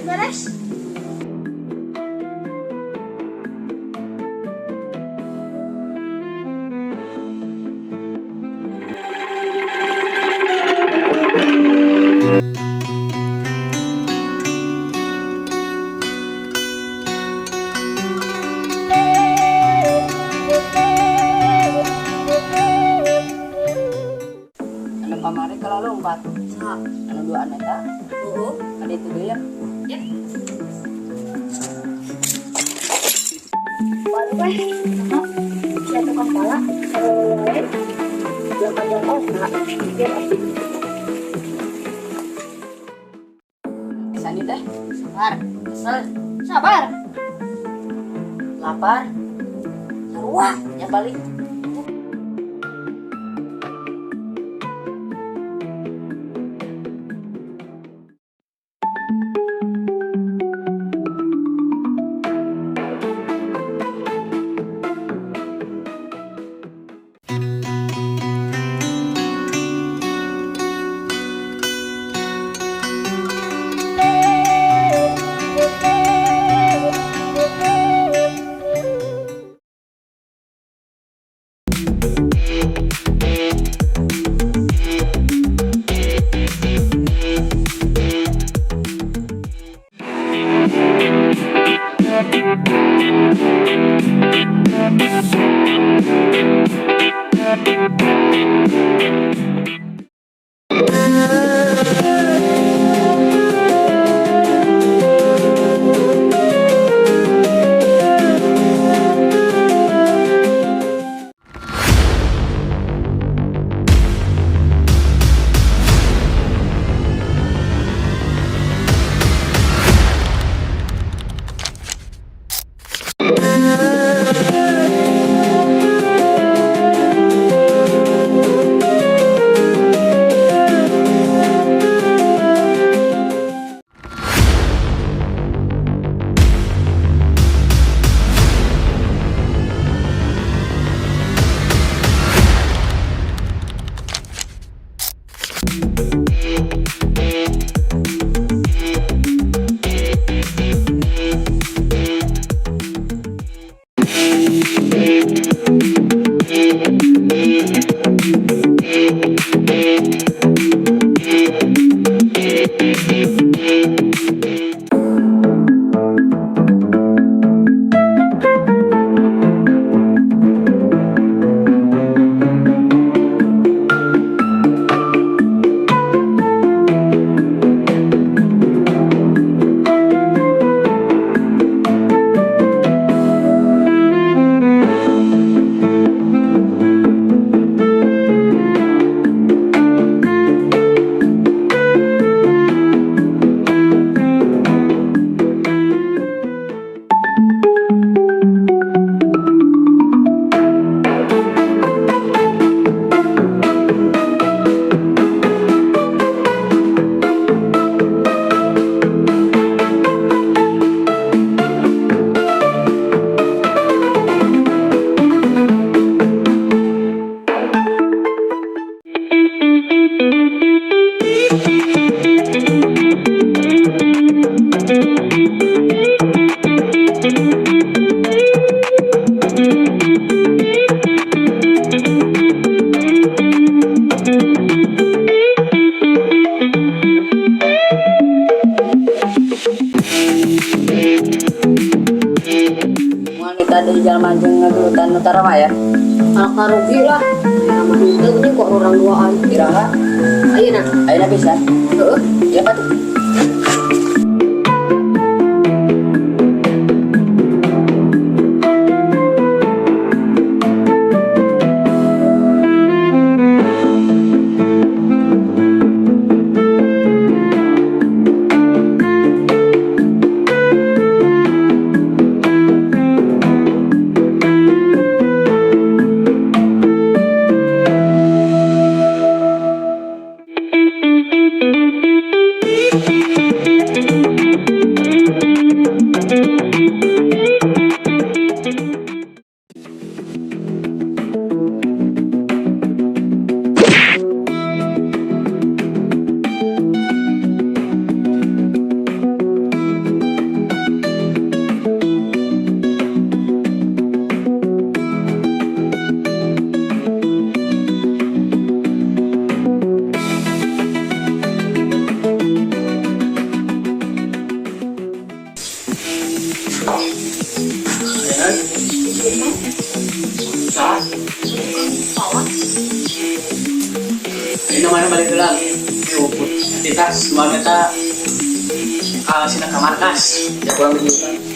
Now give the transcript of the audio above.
Beres. Anu kamari kalau lompat. Saha? Anu duaan eta. Heeh. Ada itu deui ya. Ya. Baru weh, saha? Sia tukang pala, kalau wae 8 jam otak, pikir. Sani teh. Sabar. Kesel. Sabar. Lapar. Sarua. Ya balik. Moal tadi jalma jeung ngagelutan nu tara mayar. Kalau rugi lah. Ya mah henteu ini kok orang duaan. Iraha? Ayeuna. Ayeuna bisa. Heeh. Ya patuh. Ya. Sah. Pala. Ini namanya balik lagi. Tita, semua kita sina ka markas. Ya kurang lebih.